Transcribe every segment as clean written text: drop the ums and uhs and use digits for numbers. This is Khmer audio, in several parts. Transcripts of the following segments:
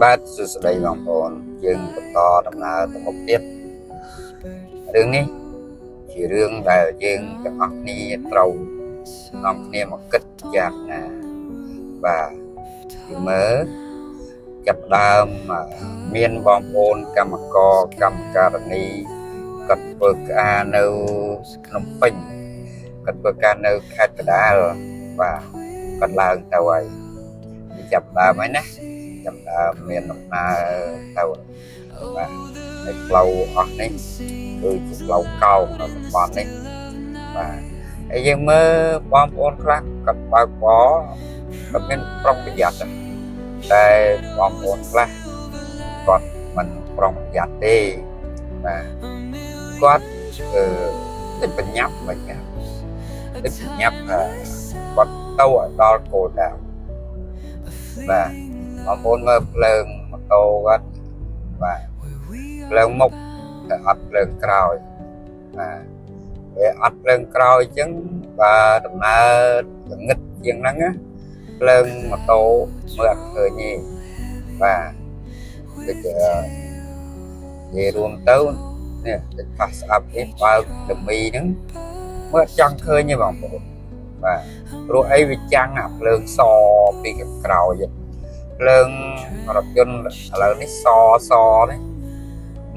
បាទសួស្តីបងប្អូនយើងបន្តដំណើរទៅមុខទៀតរឿងនេះជារឿងដែលយើងទាំងអស់គ្នាត្រូវនាំគ្នាមកគិតយ៉ាងណាបាទពីមើលចាប់ដើមមានបងប្អូនកម្មករកម្មការិនីគាត់ធ្វើការនៅភ្នំពេញគាត់ធ្វើការនៅខេត្តកណ្ដាលបាទគាត់ឡើងទៅហើយចាប់ដើមហើយណាចាប់ដើមមានដំណើរទៅបាទហើយផ្លូវអស់នេះគឺជាផ្លូវកោងនៅតំបន់នេះបាទហើយយើងមើលបងប្អូនខ្លះគាត់បើកបរគាត់មានប្រុងប្រយ័ត្នតែបងប្អូនខ្លះគាត់មិនប្រុងប្រយ័ត្នទេបាទគាត់អឺតិចបញ្ញាប់មិនញាប់តិចបញ្ញាប់ថាគាត់ទៅឲ្យដល់គោលដៅបាទបងប្អូនមើលភ្លើងម៉ូតូគាត់បាទភ្លើងមុខតែអត់ភ្លើងក្រោយបាទវាអត់ភ្លើងក្រោយអញ្ចឹងបើដំណើរងឹតជាងហ្នឹងណាភ្លើងម៉ូតូមើលអត់ឃើញទេបាទដូចជានិយាយរួមទៅនេះដូចប៉ះស្អាប់នេះបើកដមីហ្នឹងមើលអត់ចង់ឃើញទេបងប្អូនបាទព្រោះអីវាចាំងអាភ្លើងសពីខាងក្រោយភ្លើងរថយន្តឥឡូវនេះសសនេះ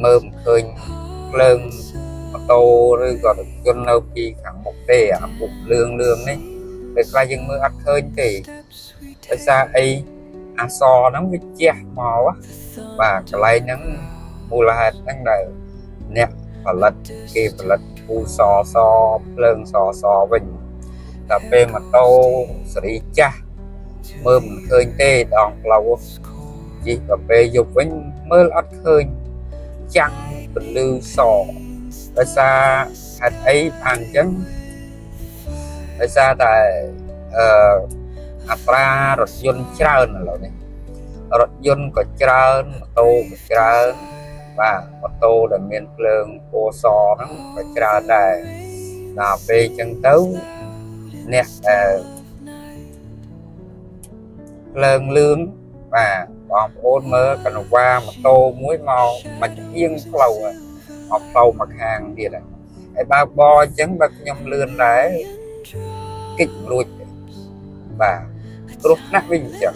មើលមិនឃើញភ្លើងម៉ូតូឬក៏រថយន្តនៅពីខាងមុខទេអាពុកលឿងលឿងនេះពេលខ្លះយើងមើលអត់ឃើញទេដោយសារអីអាសហ្នឹងវាជះមកបាទកន្លែងហ្នឹងមូលហេតុហ្នឹងដែលអ្នកផលិតគេផលិតពូសសភ្លើងសសវិញតែពេលម៉ូតូសេរីចាស់មើលមិនឃើញទេដងផ្លូវជិះទៅពេលយប់វិញមើលអត់ឃើញចាំងពន្លឺសដោយសារហេតុអីបានអញ្ចឹងដោយសារតែអឺអត្រារថយន្តច្រើនឥឡូវនេះរថយន្តក៏ច្រើនម៉ូតូក៏ច្រើនបាទម៉ូតូដែលមានភ្លើងពណ៌សហ្នឹងក៏ច្រើនដែរដល់ពេលអញ្ចឹងទៅអ្នកដែលភ្លើងលឿងបាទបងប្អូនមើលកនវ៉ាម៉ូតូមួយមកមកចំអៀងផ្លូវមកផ្លូវមកខាងទៀតហើយបើបអញ្ចឹងបើខ្ញុំលឿនដែរគិចរួចបាទគ្រោះថ្នាក់វិញអញ្ចឹង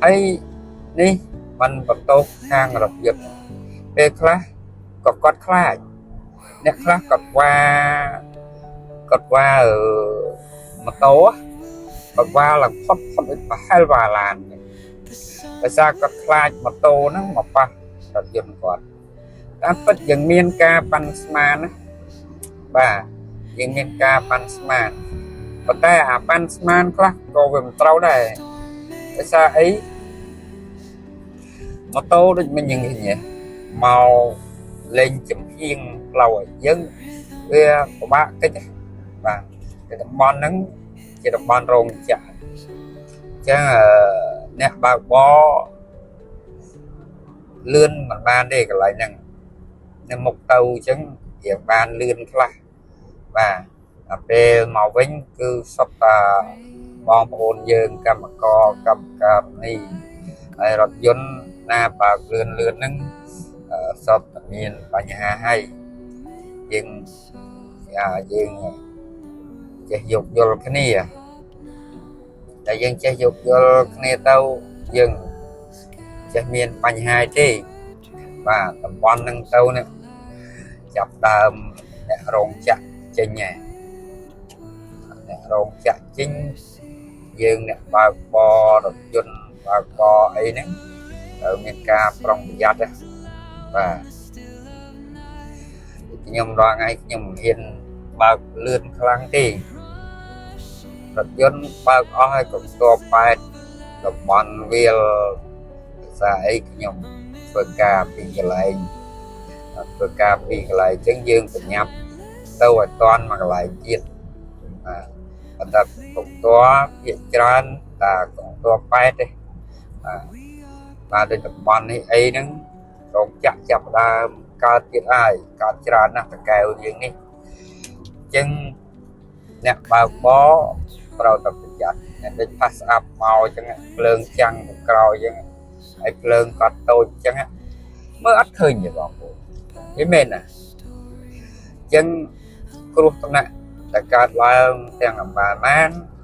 ហើយនេះมันបន្ទោសខាងរថយន្តពេលខ្លះក៏គាត់ខ្លាចអ្នកខ្លះគាត់វ៉ាគាត់វ៉ាម៉ូតូគាត់វ៉ាឡើងផុតផុតដូចប្រហែលវ៉ាឡានដោយសារគាត់ខ្លាចម៉ូតូហ្នឹងមកប៉ះរថយន្តគាត់តាមពិតយើងមានការប៉ាន់ស្មានណាបាទយើងមានការប៉ាន់ស្មានប៉ុន្តែអាប៉ាន់ស្មានខ្លះក៏វាមិនត្រូវដែរដោយសារអីម៉ូតូដូចមិនយ៉ាងនេះមកលេងចំហៀងផ្លូវឲ្យយើងវាពិបាកតិចបាទតែតំបន់ហ្នឹងជាតំបន់រោងចក្រអញ្ចឹងអ្នកបើកបរលឿនមិនបានទេកន្លែងហ្នឹងនៅមុខទៅអញ្ចឹងរៀងបានលឿនខ្លះបាទដល់ពេលមកវិញគឺសុទ្ធតាបងប្អូនយើងកម្មករកម្មការិនីហើយរថយន្តណាបើកលឿនលឿនហ្នឹងសុទ្ធតែមានបញ្ហាហើយយើងយើងចេះយោគយល់គ្នាតែយើងចេះយោគយល់គ្នាទៅយើងចេះមានបញ្ហាទេបាទតំបន់ហ្នឹងទៅនេះចាប់ដើមអ្នករោងចក្រចេញហើយអ្នករោងចក្រចេញយើងអ្នកបើកបររថយន្តបើកបរអីហ្នឹងត្រូវមានការប្រុងប្រយ័ត្នណាបាទខ្ញុំរាល់ថ្ងៃខ្ញុំមិនហ៊ានបើកលឿនខ្លាំងទេរថយន្តបើកអស់ហើយកុំតប៉ែតតំបន់វាលភាសាអីខ្ញុំធ្វើការពីកន្លែងធ្វើការពីកន្លែងអញ្ចឹងយើងប្រញាប់ទៅឲ្យតាន់មកកន្លែងទៀតបាទប៉ុន្តែកុំតភាកច្រើនតាកុំតប៉ែតទេបាទបាទដូចតំបន់នេះអីហ្នឹងរោងចក្រចាប់ដើមកើតទៀតហើយកើតច្រើនណាស់តកែវយើងនេះអញ្ចឹងអ្នកបើកបរត្រូវតែប្រយ័ត្ន អ្នកដូច pass up មកអញ្ចឹងភ្លើងចាំងទៅក្រោយអញ្ចឹងហើយភ្លើងគាត់តូចអញ្ចឹងមើលអត់ឃើញទេបងប្អូនវាមែនណាអញ្ចឹងគ្រោះថ្នាក់ដែលកើតឡើងទាំងអម្បាលម៉ាន។